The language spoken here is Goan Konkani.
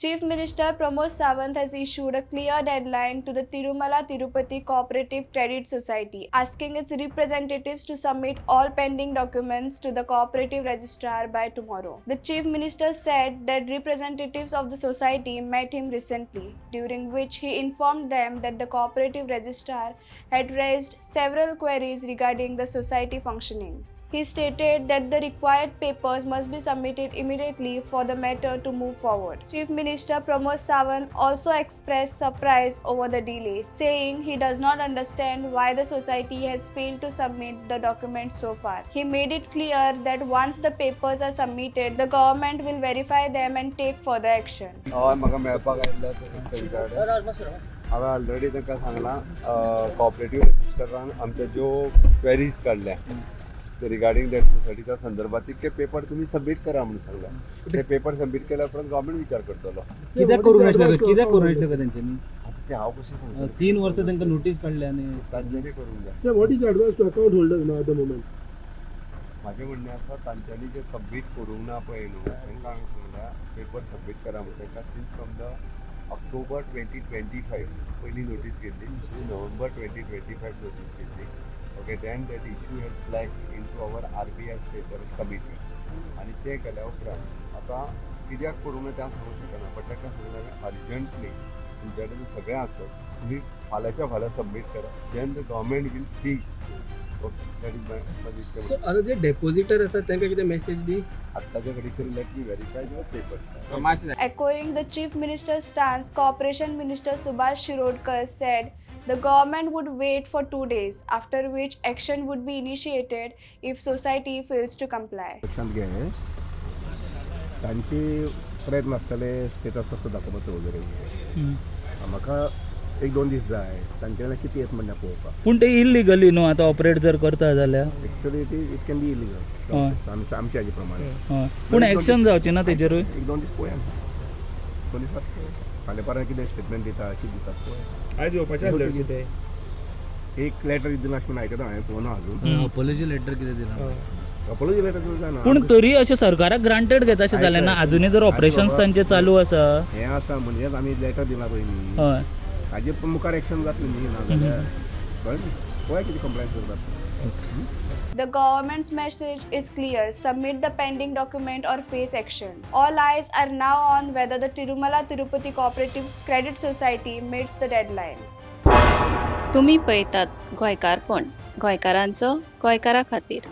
Chief Minister Pramod Sawant has issued a clear deadline to the Tirumala Tirupati Cooperative Credit Society, asking its representatives to submit all pending documents to the cooperative registrar by tomorrow. The Chief Minister said that representatives of the society met him recently, during which he informed them that the cooperative registrar had raised several queries regarding the society functioning. He stated that the required papers must be submitted immediately for the matter to move forward. Chief Minister Pramod Sawant also expressed surprise over the delay, saying he does not understand why the society has failed to submit the documents so far. He made it clear that once the papers are submitted, the government will verify them and take further action. हय, म्हाका मेळपाक आयिल्लो तांच्या कडेन. हांवें ऑलरेडी तांकां सांगलां, कॉपरेटीव रजिस्टरान आमच्यो ज्यो क्वेरीज काडल्या ते रिगार्डींग that सोसायटीच्या संदर्भात, तितके पेपर तुमी सबमीट करा म्हणून सांगला. ते पेपर सबमीट केल्या उपरांत गव्हर्मेंट विचार करतलो. कित्याक करूंक नासले? कित्याक करूंक नासले काय तेंच्यांनी? आतां ते हांव कशें सांगतलो? 3 वर्सां तांकां नोटीस काडल्या आनी तांच्यांनी करूंक जाय. Sir, what is the advice to account holders now at the moment? म्हाजें म्हणणें आसा, तांच्यांनी जे सबमीट करूंक ना पळय न्हू, तांकां हांवें सांगल्या पेपर सबमीट करा म्हणून. तांकां since from the October 2025 पयली नोटीस गेल्ली, दुसरी नोव्हेंबर 2025 नोटीस गेल्ली. Okay, then that issue has flag into our RBI status committee आनी तें केल्या उपरांत आतां कित्याक करूंक ना तें हांव सांगूंक शकना, बट तांकां सांगलें हांवें, अर्जंटली तुमच्या कडेन सगळें आसत, तुमी फाल्यांच्या फाल्यां सबमीट करा, then the government will think. Okay, that is my. So आता जे डेपोजिटर आसा तांकां कितें मेसेज बी? आत्ताच्या घडीक तरी let me verify the papers. Echoing the Chief Minister's stance, Cooperation Minister Subhash Shirodkar said the government would wait for 2 days, after which action would be initiated if society fails to comply. लक्षांत घे, तांचे प्रयत्न आसतले स्टेटस असो दाखोवपाचो वगैरे. म्हाका एक दोन दीस जाय, तांचे कडेन कितें येता म्हणटा पळोवपाक. पूण ते इलिगली न्हू आतां ऑपरेट जर करता जाल्यार? Actually it can be illegal आमच्या हाजे प्रमाणे. हय, पूण एक्शन जावची ना तेजेरूय? एक दोन दीस पळोवया, 2 दीस पळोवया. फाल्यां परां कितें स्टेटमेंट दिता, कितें दिता पळोवया. आयज येवपाचें आसलें ते. एक लेटर दिला अशें म्हणून आयकता हांवें, पळोवना अजून. अपोलॉजी लेटर कितें दिलां? अपोलॉजी लेटर जायना. पूण तरी अशें सरकाराक ग्रांटेड घेता अशें जालें ना? अजुनूय जर ऑपरेशन्स तांचे चालू आसा. हें आसा म्हणजेच आमी लेटर दिला पळय न्ही, हाजे मुखार एक्शन जातलें न्ही, ना जाल्यार कळ्ळें न्ही? पळय कितें कंप्लायन्स करतात. The government's message is clear: submit the pending document or face action. All eyes are now on whether the Tirumala Tirupati Cooperative Credit Society meets the deadline. तुमी पळयतात गोंयकारपण, गोंयकारांचो गोंयकारा खातीर.